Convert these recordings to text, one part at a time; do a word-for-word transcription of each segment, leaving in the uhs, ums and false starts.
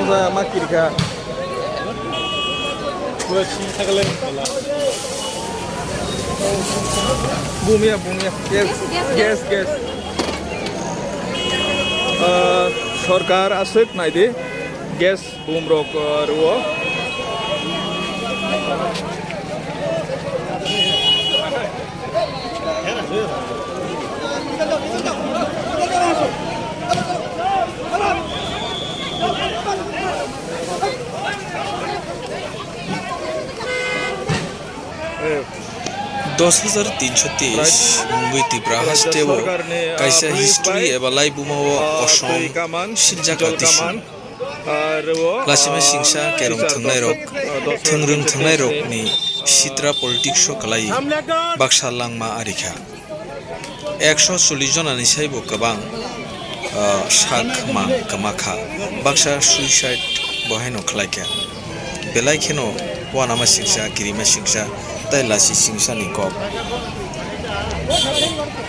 Ma, ma kirkha. Bumia, bumia. Yes, yes, yes. Ah, sorkar aswk naidi. Gas bumrok, ah, rwo. Dos hajar tinsho teis mungwi Tipra hasteo kaisa history eba laibuma o kosom siljak twi sini. Lasima singsa kerong thwngnairok, thwngrwng thwngnairokni sitra politics o kwlai baksa langma arikha. Ekso chollish jonani saibo kwbang, ah, sak mang kwma kha, baksa suicide bo haino khlai kha. Belai kheno uanama singsa, kirima singsa, tai lasi singsa ni kok.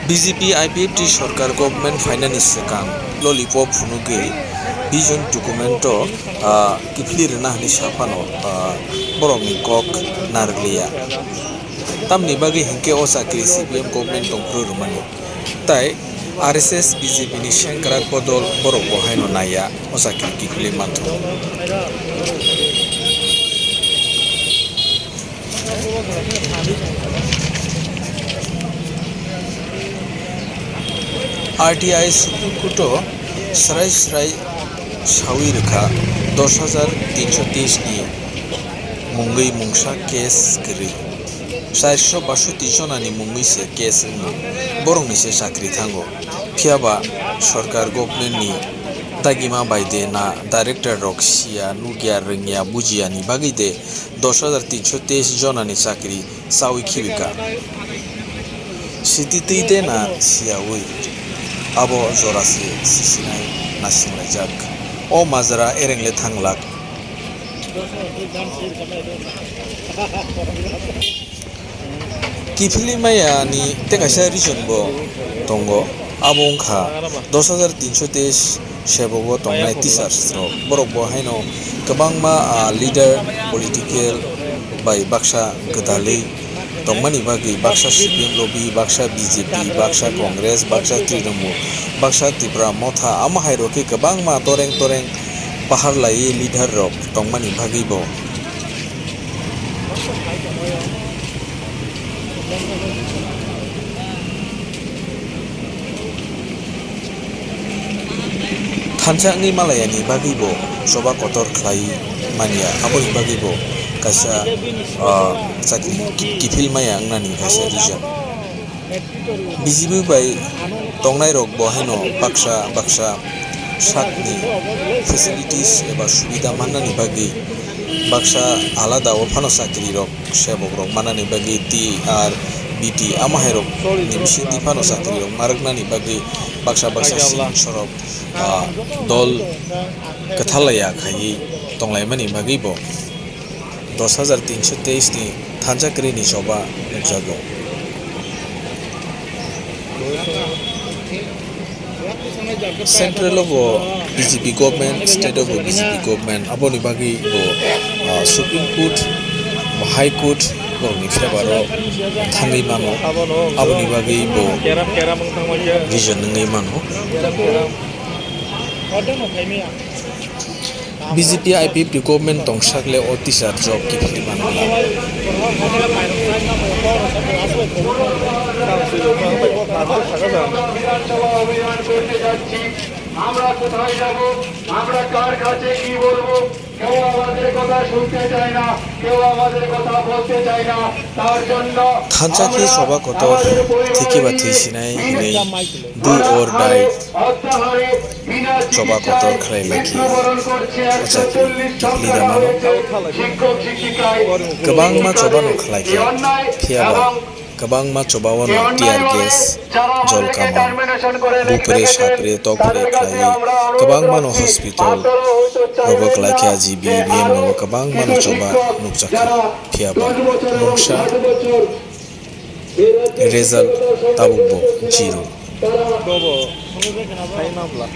B J P I P F T sorkar government phainani swkang lollipop phunugwi vision document o, ah, kiphilwi rwna hwnwi sa phano, ah, borokni kok narwkliya. Tamni bagwi hinkhe o chakri C P M government tongphuru rwmani. Tai R S S B J P ni sengkrak bodol borok bo haino naiya o chakri kiphilwi manthogo. R T I Supreme Court o srai srai sawi rwkha dos hajar tinsho teis ni mungwi mungsa case kwrwi. Chairso basoti jonani mungwi se case wngwi borokni se chakri thango. Phiyaba sorkar government ni dagima bai de na director rok siya, nukya, rwngya, bujiya ni bagwi de dos hajar tinsho teis jonani chakri chawi khibika. Siti twi de na siyawi abo jora se sisinai nasinglajak. O majra erengle thanglak. Kiphilwi maya ni tei kaisa reason bo tongo, abo wngkha dos hajar tinsho teis sebogo tongnai teachers rok, borok bo haino kwbangma, ah, leader political bai baksa gwdalwi tongmani bagwi baksa C P M lobby, baksa B J P, baksa Congress, baksa Trinamool, baksa Tipra Motha, amo hai rok khe kwbangma toreng toreng pahar laiwi leader rok tongmani bagwi bo. Thansa wngwi malayani bagwi bo choba kotor khlai manya, aboni bagwi bo kaisa, ah, chakri ki-, kiphil maya wngnani kaisa reason. B J P bai tongnairok bo haino baksa baksa sakni facilities eba subida mannani bagwi baksa alada o phano chakrirok, sebokrok mannani bagwi T R B T amo hairokni bisingtwi phano chakrirok ma rwknani bagwi baksa baksa singsorok, ah, dol kwthal ya khaiwi tonglaimani bagwi bo dos hajar tinsho teis ni thansa kwrwi ni choba nukjago. Central o bo B J P government, state o bo B J P government, aboni bagwi bo, ah, Supreme Court, bo High Court borokni favour o thangwi mano, aboni bagwi bo reason wngwi mano. B J P I P F T government tongsak le o teacher job kiphilwi mano na. আমরা কোথায় যাব, আমরা কার কাছে কি বলবো, কেউ আমাদের কথা শুনতে চায় না, কেউ আমাদের কথা বলতে চায় না। তার জন্য Thansa khe choba kotor thwikiba thwisinai hinwi do or die choba kotor khlai lai khe o chakri kiphilwi da mano. Kwbangma choba no khlai khe, phiya ba kwbangma choba o no tear gas, jol kaman, bupre sapre tokpre khlaiwi kwbangma no hospital rogo kwlai khe, G B, B M rogo kwbangma no choba nukjakha, phiya ba mungsa result tabuk bo zero. Bobo, phunukjak khna phai ma bwla.